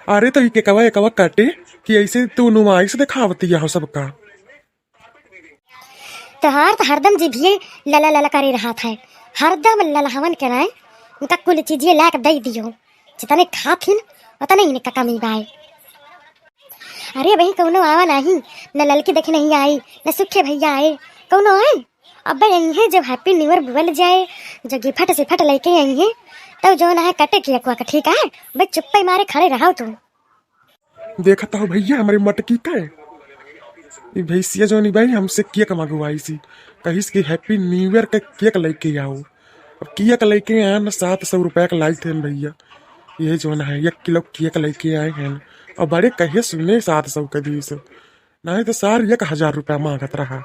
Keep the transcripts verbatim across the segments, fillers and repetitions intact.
अरे तो ई केकवा एकवा काटे कि ऐसे तू नुमाइश देखावतिया हो सबका। तोहार तो हरदम जिभिये लला लला करे रहत है, हरदम ललहवन के नाय उनका कुल चीजिये लाके दई दियो, जितने खाथिन उतने इनका कमी बाय। अरे भाई कौनो आवा नाही, न ललकी देखे नहीं आई, न सुखे भैया आए, कौनो आए? अबे अइहें जब Happy New Year बोल जाए, जो गिफट सिफट लइके अइहें, तब जौन है कटे केकवा का, ठीक है? बस चुप्पे मारे खड़े रहो तू। देखत हो भैया हमरे मटकी का, ई भैंसिया जौन ई बाई हमसे केक मंगवाइसी, कहिस कि Happy New Year का केक लइके आओ। अब केक लइके आए न, सात सौ रुपया का लाइत हैं भैया, ये जौन है एक किलो केक लइके आए हैं। और बड़े कहे सुने सात सौ का दीस, नहीं तो सार एक हजार रुपया मांगत रहा।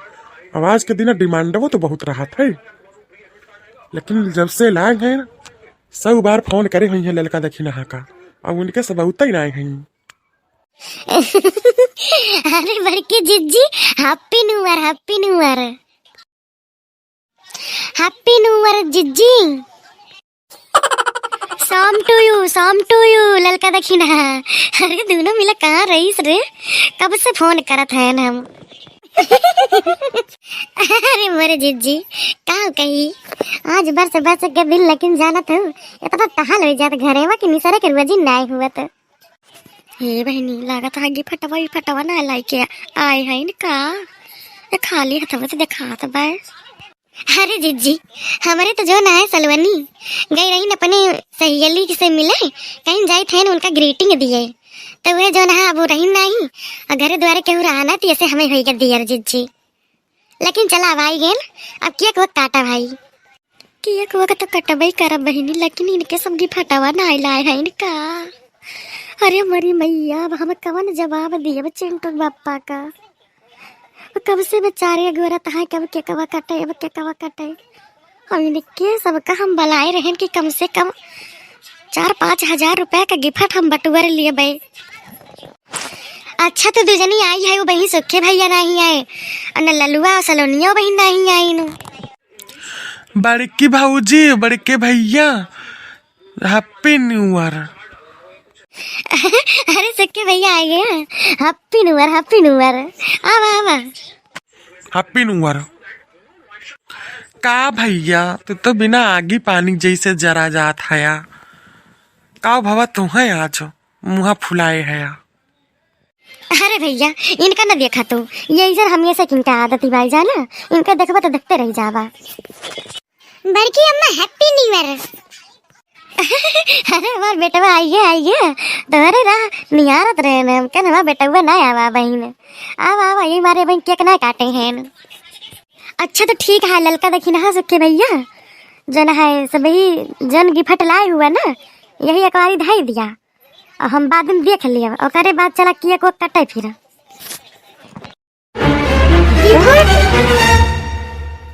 अब आज के दिन डिमांडवो तो बहुत रहत है, लेकिन जब से लाए हैं, सौ बार फोन करे हुई हैं ललका दखिनहा का, अब उनके से बहुत ही नाए हैं। अरे बड़की जिज्जी, Happy New Year, Happy New Year। Happy New Year जिज्जी। Same to you, same to you, ललका दखिनहा। अरे दुनो मिला कहाँ रहीस रे, कब से फोन करत हैं हम। अरे मोरे जिज्जी, का कही, आज बरस बरस के दिन, लेकिन जानत हूँ, इतना टहल होइ जात घरे मा कि निसरे के रोजी नाय हुवत। हे बहिनी, लागत है गिफटवा विफटवा ना लइके आए हैं का? ये खाली हथवा से देखात बा। अरे जिज्जी, हमरे तो जौन है सलवनी गई रही अपने सहेली से मिले, कहीं जाइत हैं उनका greeting दिए, तो वे जौन है अब रही नाही, और घरे द्वारे केहू रहा ना, तो ऐसे हमें होइगा दियर जिज्जी। लेकिन चला, अब आई गेन, अब केक वेक काटा भाई। केक वेक तो कटबे करब बहिनी, लेकिन इनके सब गिफटवा ना लाए हैं इनका। अरे मरी मैया, अब हम कवन जवाब दियब चिंटू बापा का? कब से बेचारे अगोरत हैं, कब केकवा कटे, अब केकवा कटे। अब इनके सबका हम बलाए रहेन कि कम से कम चार पाँच हजार रुपया का गिफट हम बटुअर लेबे। अच्छा, तो दुजनी आई है, वो बही सुखे भैया नाही आए, और न ललुआ और सलोनिया बही नाही आई नु। बड़की भौजी, बड़के भैया, Happy New Year। अरे सुखे भैया आ गए, Happy New Year, Happy New Year। आवा, आवा। Happy New Year। का भैया, तू तो बिना आगी पानी जैसे जरा जात हया। का भवा तुहें आज मुँहा फुलाए हया? अरे भैया, इनका न देखा तू, ये ऐसन हमेशा के इनका आदत ही बाई जाना, इनका देखबा तो देखते रह जाबा। बड़की अम्मा, Happy New Year। अरे हमार बेटवा, आइए, आइए, तोहरे राह निहारत रहे न, हम कहन हमार बेटवा ना आवा बहिन, आवा, आवा, यही मारे बहिन केक ना काटे हैं। अच्छा तो ठीक है, ललका दखिनहा सुखे भैया, जौन है सबही जौन गिफट लाए हुआ ना, यही एक बारी धई दिया, और हम बाद में देख लिया, ओकरे बाद चला केक वेक कटे फिर।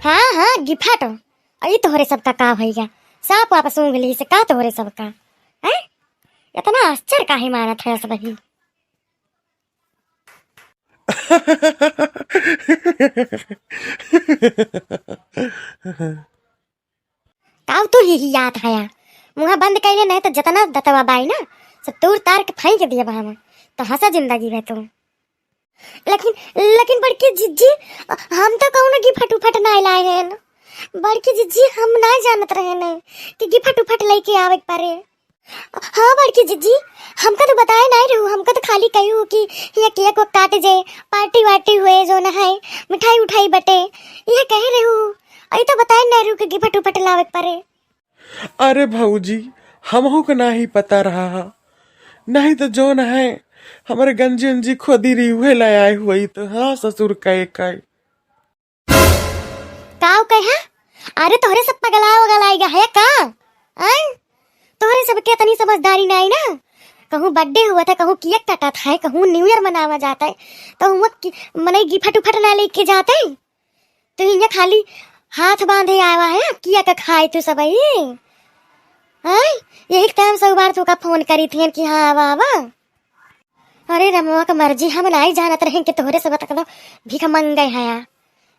हाँ, हाँ, गिफट। अई तोहरे सबका का भइया? साँप वापस सूंघ ली से का तोहरे सबका? हैं? इतना आश्चर्य काहे मानत है सबही? काउ तू ही, ही याद हया? मुँह बंद कइले नहीं तो जतना दतवा बाई ना, सब तूर तार के फेंक दिया बा हम। तो हंसा जिंदगी में तू। लेकिन, लेकिन बड़की जिज्जी, हम तो कौनो गिफट उफट नाय लाए हैं। बड़की जिज्जी, हम नाय जानत रहे नहीं कि गिफट उफट लेके आवे के परे। हाँ बड़की जिज्जी, हमका तो बताए नाय रहू, हमका तो खाली कहू कि ये केक वेक काटे जे, पार्टी वार्टी हुए जौन है, मिठाई उठाई बटे, ये कहे रहू। अई तो बताए नाय रहू कि गिफट उफट लावे के परे। अरे भौजी, हमहू के नाही पता रहा हा, नहीं तो जौन है हमरे गंजी उंजी खोदी रही उहे ले आए हुई तो। हाँ ससुर कहे कहे। काउ कहे? अरे तोहरे सब पगला वगला आइगा है का? आय? तोहरे सब के इतनी समझदारी नहीं ना। कहूँ बर्थडे हुआ था, कहूँ केक कटा था, कहूँ न्यू ईयर मनावा जाता है, तो हुआ कि मनई गिफट उफट ना लेके जाते। तू हियाँ खाली हाथ बांधे आवा है, केक खाए तू सबही। हैं? यही टाइम से बार तू का फोन करी थी कि हाँ आवा, आवा। अरे रमवा का मर्जी, हम नाई जानत रहे कि तोहरे सब तक तो भीख मंगे हैं।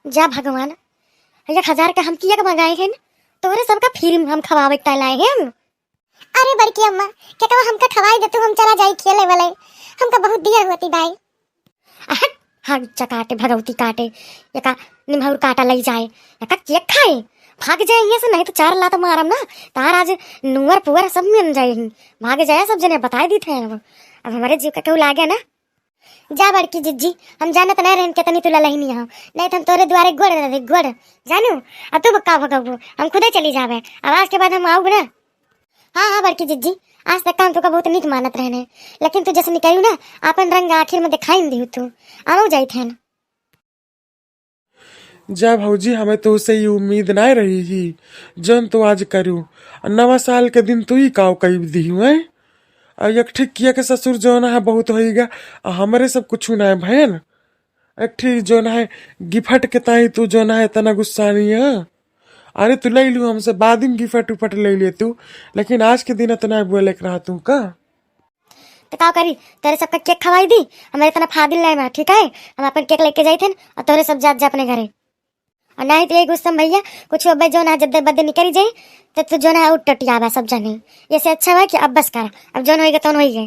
जा भगवान, एक हजार का हम केक मंगाए हैं, तोहरे सबका फ्री में हम खवावे के लाए हैं। अरे बड़की अम्मा, केकवा हमका खवाई दे तू, हम चला जाई खेले वाले, हमका बहुत दियर होती भाई। अहट, हाँ, चकाटे भगवती काटे, एका निम्हौर काटा लई जाए, एका केक खाए, भाग जाए यहाँ से, नहीं तो चार लात मारम ना, तार आज नुअर पुअर सब मिल जाए, भाग जाए सब जने, बताए दी थे। अब अब हमरे जीव का केहू लागे ना। जा बड़की जिज्जी, हम जानत नहीं रहन केतनी तू ललहिनी हो, नहीं तो हम तोरे दुआरे गोड़ रह दे, गोड़। जानू, अब तू का भगबू, हम खुदे चली जाबे, अब आज के बाद हम आऊब ना। हाँ, हाँ बड़की जिज्जी, आज तक हम तुका बहुत नीक मानत रहने, लेकिन तू जैसे निकलू ना, आपन रंग आखिर में दिखाई नहीं दिहू तू। आऊ जाई थे ना। जा भौजी, हमें तोहसे ई उम्मीद नाय रही ही, जौन तू आज करू। आ नवा साल के दिन तू ही काव कई दिहू, हैं? आ एक ठे किया के ससुर जौन है बहुत होइगा, आ हमरे सब कुछ नाय भयन। एक ठे जौन है गिफट के ताई तू जौन है इतना गुस्सा नहीं है। अरे तू ले लू हमसे, बाद में गिफट उफट ले ले तू, लेकिन आज के दिन इतना बोले के रहा तू का? तो का करी, तोरे सबका केक खवाई दी, हमारे इतना फादिल नहीं बा, ठीक है? हम अपन केक लेके जाई थे और तोरे सब जात जा अपने घरे। और नहीं तो यही गुस्सा में भैया, कुछ अब्बे जो ना जद्दे बद्दे निकल जाए, तो तू जो ना उठ टटिया बा सब जने। ऐसे अच्छा हुआ कि अब बस कर, अब जौन होइगा तौन होइगा।